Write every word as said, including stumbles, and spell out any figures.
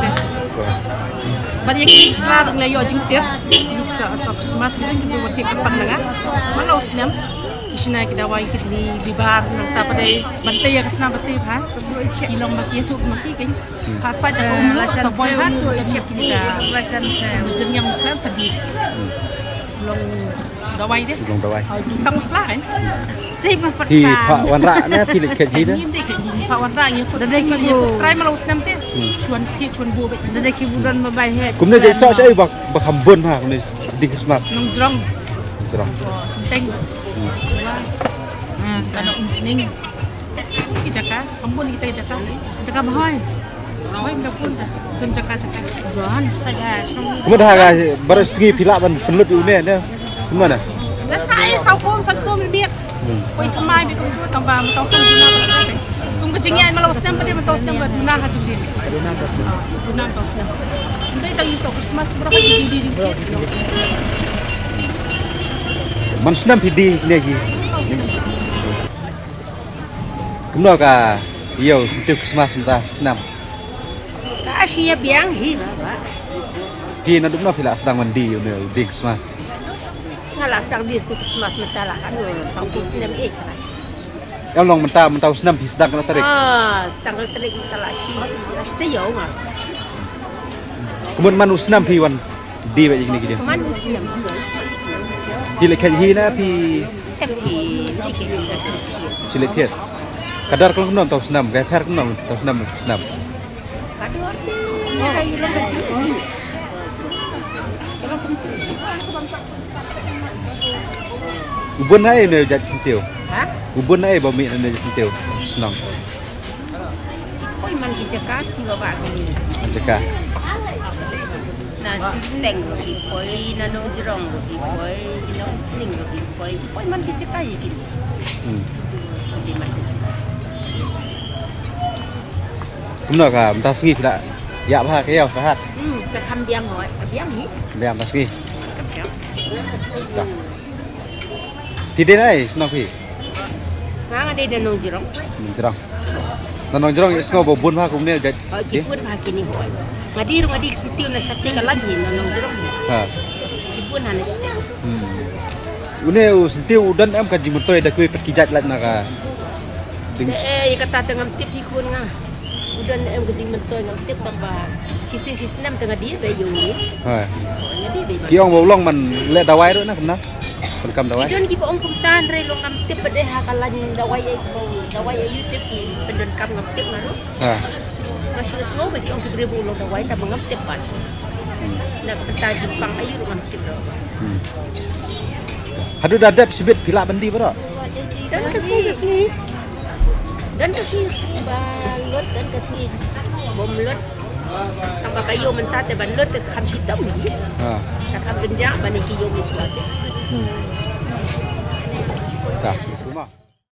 pdeng. Bad ïa ki sla ruh ngi la ïoh jingtip. Ki sla sop Christmas ki dang ki tu wat ki kyrpang na nga. Man la u snem. Ki shna ki dawai kidney, liver, nangta pat de ban tei ïa ka sna ba tei bha. Ki long ba ki ïathuh ma ki kein. Pha sait da ka um ruh sa boi bha. Ki da jingïam Muslim sa di. Long dawai de. Long dawai. Tang sla kan. Tei ma pat. Hi pha wanrah ne phi leit khet hi de. Ngim dei khet hi. Pha wanrah ngi put. Da dei ki put trai ma long snem te. Shuan thi shuan bu be. Da dei ki bu don ba bai he. Kumne dei sa sa ba ba kham bun ha kumne di Christmas. Nong jrong. Jrong. Senteng. Jrong. Kana um sning. Ki jaka, kampun kita ki jaka. Jaka Mahoi. Mahoi kita pun dah. Tun jaka jaka. Jon, taga. Kumut ha ga baru sngi phi lah ban pynlut ïa u ne ne. Kumut na? Dah sa ai sa pun sa pun bit. Koi thymmai bit kumtu tang ba tang san juna ba. Tung Ka jingïaid ma la u snem pat, mynta u snem ba duna ha jingdie. Duna mynta u snem. Mynta i tang i soh Christmas baroh ha jingdie jingthied. Man snem phi die ne ki? Kumno ka ïa u syntiew Christmas mynta snem? Ka shi ïa biang hi baba. Phi naduh mynno phi la sdang ban die une u die Christmas? Nga la sdang die syntiew Christmas mynta la ka dua saw phew snem eh. Em long mynta, mynta u snem phi sdang ka la tarik? Ah, sdang ka la tarik mynta la shi, la shi taïew nga sdang. Kumno man u snem phi wan die bad ïa kine ki die? Man u snem, man u snem. Phi la khet hi ne phi? Em phi, phi khet hi na shi thied. Shi la thied. Ka dor kumno mynta u snem, ka pher kumno mynta u snem, snem? Ka dor te, ïa ka ïa la ka jingeh. Ïa la kum jingeh. U bun na ei ne jait syntiew? Ha? U bun na ei ba mih na jait syntiew? Shnong. Poi man ki jaka ki ba ba ki. Man jaka. Na Siteng ruh ki poi, na Nongjrong ruh ki poi, na Umsning ruh ki poi. Ki poi man ki jaka ïa ki. Hmm. Poi man ki jaka. Kumno ka mynta sngi phi la ïa bha ka ïa ka hat? Hmm, ka kham biang hoi, ka biang hi. Biang mynta sngi. Ka biang. Ta. Phi dei na ei shnong phi? Nga, nga dei na Nongjrong. Nongjrong. Na Nongjrong i sngew ba bun bha kumne jait. Oh, ki bun bha kine hoi. Nga dei ruh nga dei syntiew na shatei ka lain hi na Nongjrong. Ha. Ki bun ha na shatei. Hmm. Une u syntiew u don em ka jingmyntoi da kiwei pat ki jait lait na ka ding. Te, eh, kata te ngam tip hi khun nga. U don em ka jingmyntoi ngam tip tang ba shisien shisnem te nga die beit ïa u. Ha. Nga die beit. Ki ong ba u long man leh dawai ruh na kumno? Pyndonkam dawai? Ki don kiba ong kumta hynrei long ngam tip pat de ha ka lain dawai ei, dawai ei ïa u tip ki pyndonkam ngam tip nga ruh. Ha. Nga shu sngew ba ki ong ki briew ba u long dawai tang ba ngam tip pat. Hmm. Na ka bynta jingpang aïu ruh ngam tip ruh. Hmm. Haduh da dep shibit phi lah ban die baroh? Don ka sngi ka sngi. Don ka sngi ka sngi ba lut, don ka sngi bym lut. Tang ba ka ïoh mynta te ban lut te kham shitom hi. Ha. Te kham kynjah ban ki ïoh mynshuwa te. Hmm. Ta.